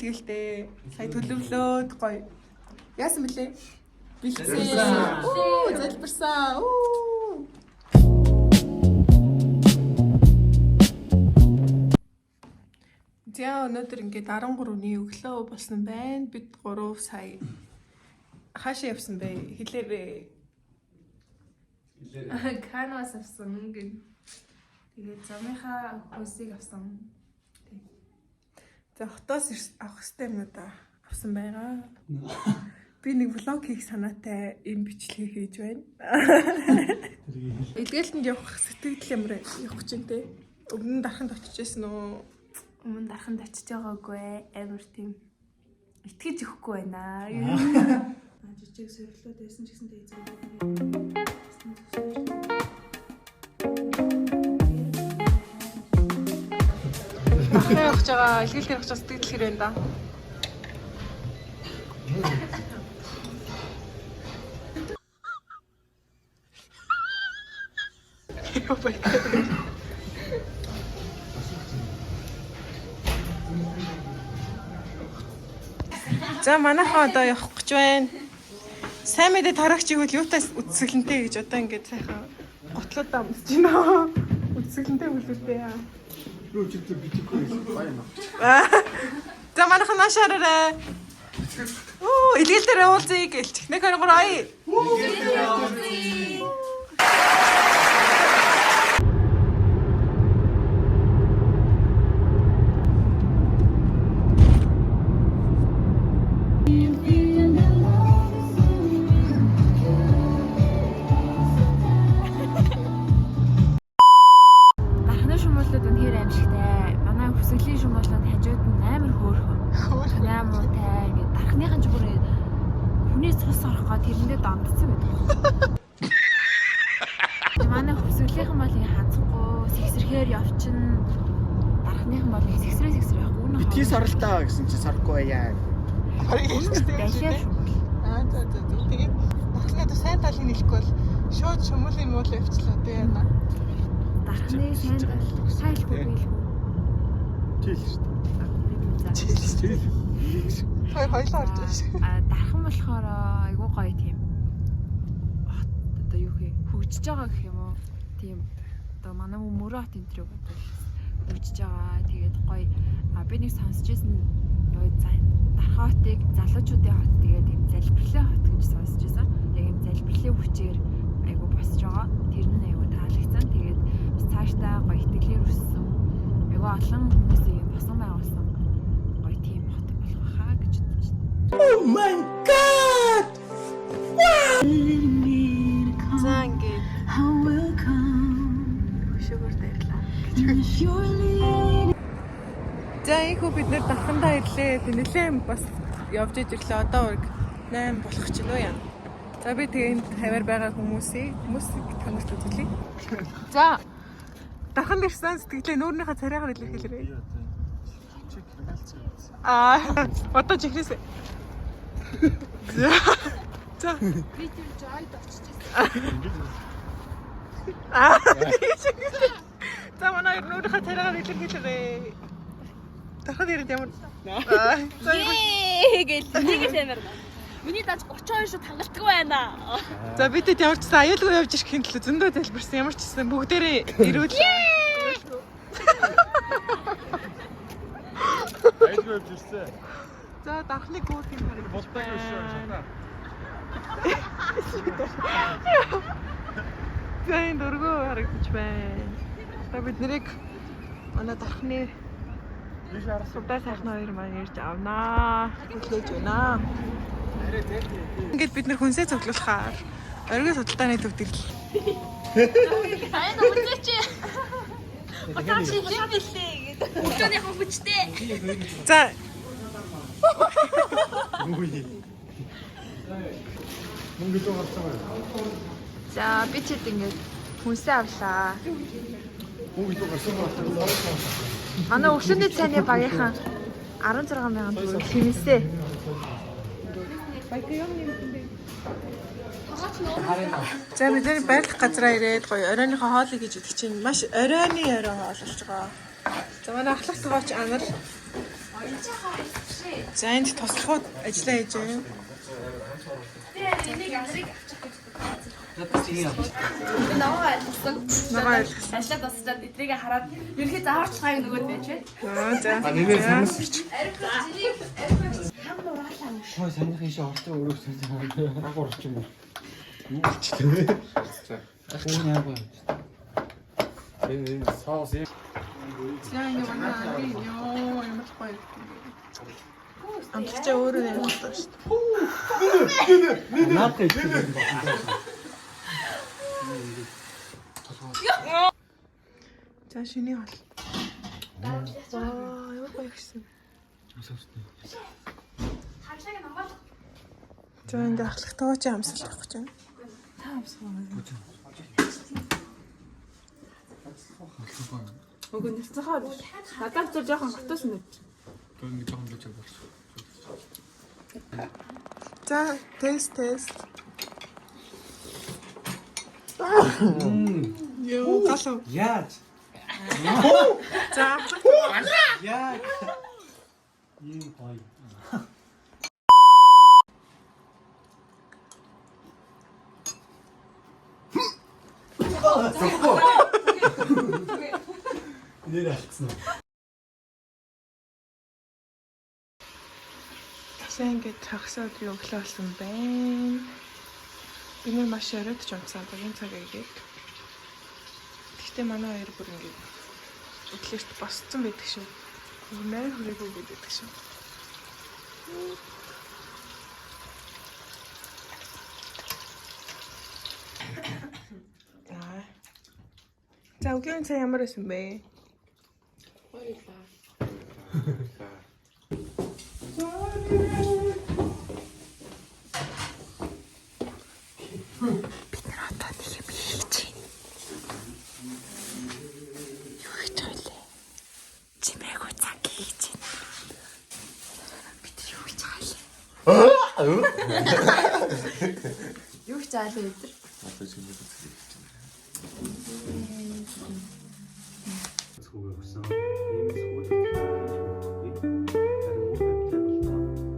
илгээлтэй. Сая төлөвлөөд гоё. Яасан бэлээ? Бэлдсэн. Оо, залбирсан. Оо. За өнөөдөр ингээд 13-ний өглөө болсон байна. Бид 3 сая хаашаа явсан бэ? Хэлээрээ. Канвас авсан гэн. Тэгээд замынхаа хөөсийг авсан. За хотоос авах хэрэгтэй юмнуудаа авсан байгаа. Би нэг влог хийх санаатай ийм бичлэг хийж байна. Илгээлтэнд явах сэтгэл ямар явах гэж байна те? Өмнө нь дарханд очиж байсан уу? Өмнө дарханд очиж байгаагүй амар тийм итгэж өгөхгүй байна. Жижиг сорилтууд байсан ч гэсэн тэгээ зүгээр. Дарханд явах гэж байгаа, илгээлтэнд явах гэж байгаа сэтгэл хэр байна да? Oh my God. За манайхан одоо явах гэж байна. Сайн мэдээ тарагч игэл юутай үтсгэлэнтэй гэж одоо ингээд сайхан готлоодаа өмсөж байна. Үтсгэлэнтэй хүлээлтэй яа. Юу ч тэр бичихгүй баян. За манайхан наашаарай. Оо, илгээл дээр уулзъя гэлчих. 1 2 3 ая. Дархны шумуулууд үнэхээр аимшигтай. Манай хүсгэлийн шумуулууд хажууд нь амар хөөрхөн. Тунаа муутай. Ингээд дархныхан ч бүр хүний цус орох гоо тэрэндээ донтцсон байдаг. Манай хүсгэлийнхэн бол ингээ хазахгүй сэгсрэхээр явчин. Дархныхан бол ингээ сэгсрээ сэгсрээ явахгүй. Үнэ Битгий соролтоо гэсэн чи сорхгүй байя. Хоёрыг ярьчихсан юм шиг Далиар те. шумуул. Аа за за за. Тэгээд дархны одоо сайн талыг хэлэхгүй бол шууд шумуулын муул явчлаа те яана. Дархны сайн тал сайлгүй биелгүй. Чил шүү За. дээ. Чил. Хоёр хоёлоо орж ирсэн. А дархан болохоор айгүй гоё тийм хот одоо юу хэ хөгжиж байгаа гэх юм уу? Тийм одоо манай мөрөө хот энэ төрөг бодвол хөгжиж байгаа. Тэгээд гоё а би нэг сонсч ирсэн юу за дархан хотыг залуучуудын хот тэгээд тийм залбирлын хот гэж сонсч ирсэн. Яг юм залбирлын хүчээр айгүй босч байгаа. Тэр нь айгүй таалагдсан. Тэгээд бас цаашдаа гоё итгэлээр өссөн. Айгүй олон хүмүүсийг юм босон байгуулсан гоё тийм хот болох хаа гэж бодож байна. За ингээд хөшөөгөр дайрлаа. За ийхүү бид нэр дархандаа ирлээ. Тэг нэлээд бас явж иж ирлээ. Одоо ураг 8 болох ч нөө яа. За би тэгээ энд хавар байгаа хүмүүсийг хүмүүсийг та нарт үзүүлье. За дарханд ирсэн сэтгэлээ нүүрнийхээ царайгаар илэрхийлээрэй. Чи криминалцсан. Аа одоо чихнээсээ. За. За. Би тэр жойд очиж байсан. Аа. За манай хоёр нүүрнийхээ царайгаар илэрхийлээрэй. Дарханд ирээд ямар Аа. За Ээ гэл нэг л амар. Миний даж 32 шууд хангалтгүй байна. За бидэд ямар ч гэсэн аюулгүй явж ирэхин төлөө зөндөө залбирсан. Ямар ч гэсэн бүгдээрээ эрүүл. Аюулгүй явж ирсэн. За дархны гүүр тийм харагдаж Болтойг өшөө шатаа. За энэ дөргөө харагдаж байна. За бид нарыг манай дархны Биш арсан. сувдаа сайхан хоёр маань ирж авнаа. Хүлээж байна. Арай зайлтай. Ингээд бид нар хүнсээ цуглуулахаар оргил судалдааны төвд ирлээ. Сайн үзээч. Батаа чи юм бэлээ гэдэг. Өглөөнийхөө хүчтэй. За Мөнгө лөө гарсан байна. За би чид ингээд хүнсээ авлаа. Мөнгө лөө гарсан байна. Манай өглөөний цайны багийнхан 16 мянган төгрөг хэмнэсээ. За бид нар байрлах газараа ирээд гоё оройныхоо хоолыг хийж идэх чинь маш оройны орой хоол болж байгаа. За манай ахлах тогооч анар. За энд туслахууд ажиллаа хийж байна. Би ногоо айлгсан. Ногоо айлгсан. Ажлаа дуусчаад эдрийг хараад ерөнхий зааварчилгааг нөгөөд байж байна. Аа за. А нэрээ санаас ирч. Хой санийх ийшээ ортой өрөөсөн. Аг урч юм уу? Юу болчихлоо. За. Хүүн яг гоё. Энэ энэ соус юм. За ингэ манай ангийн ёо ямар ч гоё. Амтлагчаа өөрөө ярих хэрэгтэй шүү дээ. Наадах их юм байна. За шиний хол. Ваа, ямар гоё гэсэн. За ингэ ахлах тоочи амсалт авах гэж байна. Үгүй нэрцэнхээ биш. Надад ч жоохон готоос нэт. Нэг жоохон л жаа болсон. За, тест тест. Йоо, галуу. Яаж? За, ахлах Яаж? Ийм гоё. Нэр алдсан уу? За ингээд хагас өдрийн өглөө болсон байна. Би нэр маш оройд ч унтсан багийн цаг эргээд. Гэхдээ манай хоёр бүр ингээд өглөөрт босцсон байдаг шүү. Нойр хүрээгүй гэдэг шүү. За. За өглөөний цай ямар байсан бэ? Бид нар одоо нэг юм хийж байна. Юу хийж байгаа вэ? Чимээгүй цаг хийж байна. Бид нар юу хийж байгаа вэ? Юу ч заалаа өдр. Зүгөө өгсөн. Иймээс үйл явдлыг хийж мэдэхгүй. Харин үр амьтай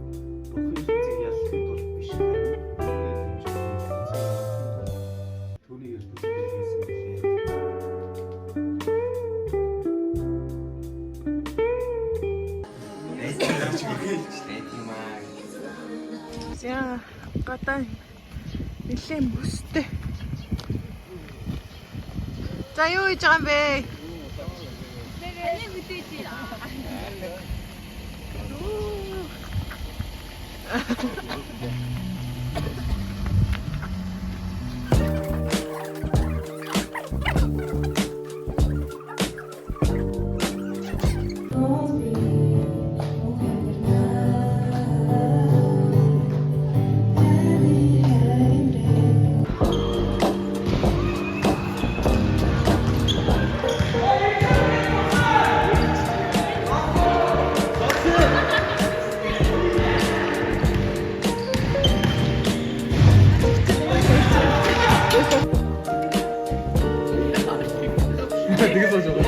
боллоо. Бурхан ертөнцийг яллахын тулд биш харин түүнээр дамжин ертөнцийг аврахын тулд түүнийг ертөнцид илгээсэн билээ. За гадаа нэлээд мөстэй. За юу хийж байгаа юм бэ? Таныг мэдээж байна. Тэгээс болж байгаа.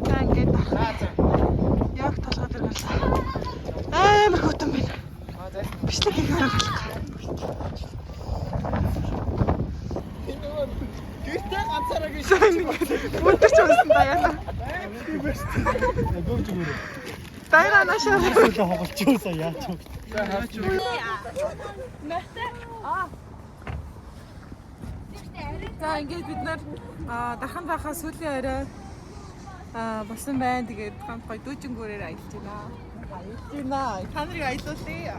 За ингээд дарах. Яг толгой дээр гарлаа. Амар хөтөн байна. Бичлэг хийх арга алга. Гэртээ ганцаараа гэж. Өдөр ч унсан даяана. Гөөж өгөөрэй. Даяна наашаа. Хоголчихсан яач вэ? За ингээд бид нар дархан байхаа сүүлийн орой болсон байна. Тэгээд хамт гоё дүүжингүүрээр аялж байна. Аялж байна. Та нарыг аялуулъя.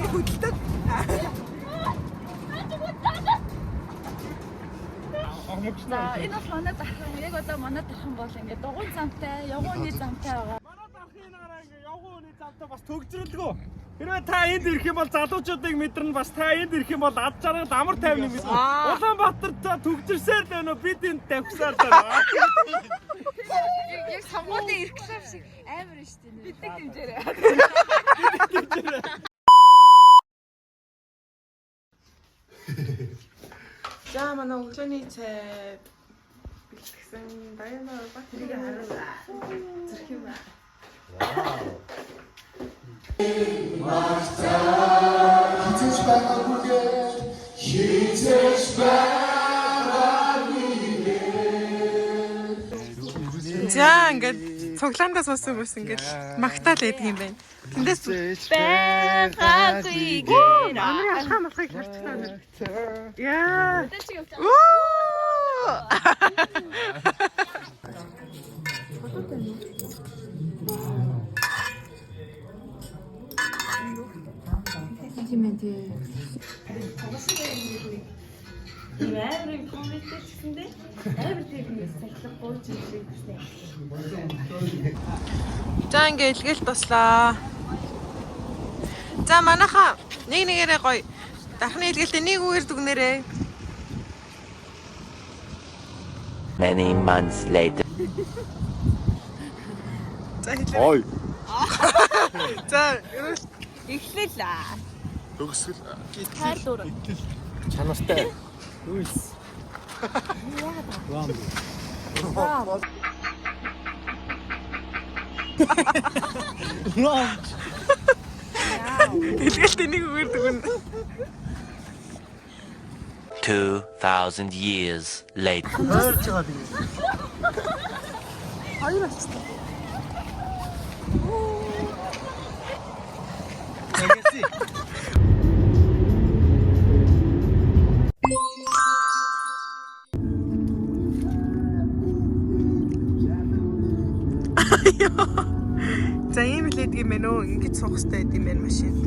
Хөдөлдөг. За энэ бол манай дархан. Яг одоо манай дархан бол ингээд дугуйн замтай, явган үний замтай байгаа. Манай дархын гараа ингээ явган үний замтай бас төгжрэлгүй. Хэрвээ та энд ирэх юм бол залуучуудыг мэдэрнэ, бас та энд ирэх юм бол ад жаргал амар тайвны мэднэ. Улаанбаатар та төгжирсээр л байна уу? Бид энд давхсаар л байна. Яг сонгуулийн реклам шиг амар нь шүү дээ. Бид нэг дэмжээрэй. За манай өглөөний цай бэлтгэсэн Даяна бат тэрийг харуулаа. Зүрх юм аа. За ингээд цуглаандаа суусан хүмүүс ингээд магтаал байдаг юм байна. Тэндээс Байгаагүй Амрын алхаа малхыг харчихлаа. Яа. Үу! Тийм ээ тий. Тийм амар юм комменттэй ч гэсэндээ амар тийм юм сахилахгүй ч юм шиг гэсэн. За ингээ илгээл туслаа. За манайхаа нэг нэгээрээ гоё. Дахны илгээлтээ нэг үгээр дүгнээрээ. Many months later. За хэлээ. Ой. За ерөөл Эхлээл. Төгсгөл. Хайр дуур. Чанартай. Үйлс. Ром. Ром. илгээлтээ нэг үгээр дүгнэ. 2,000 years later. Ойрч байгаа тийм. Хоёр болчихсон. Legacy. За ийм л байдаг юм байна өө. Ингэж суух хэрэгтэй байд юм байна машинд.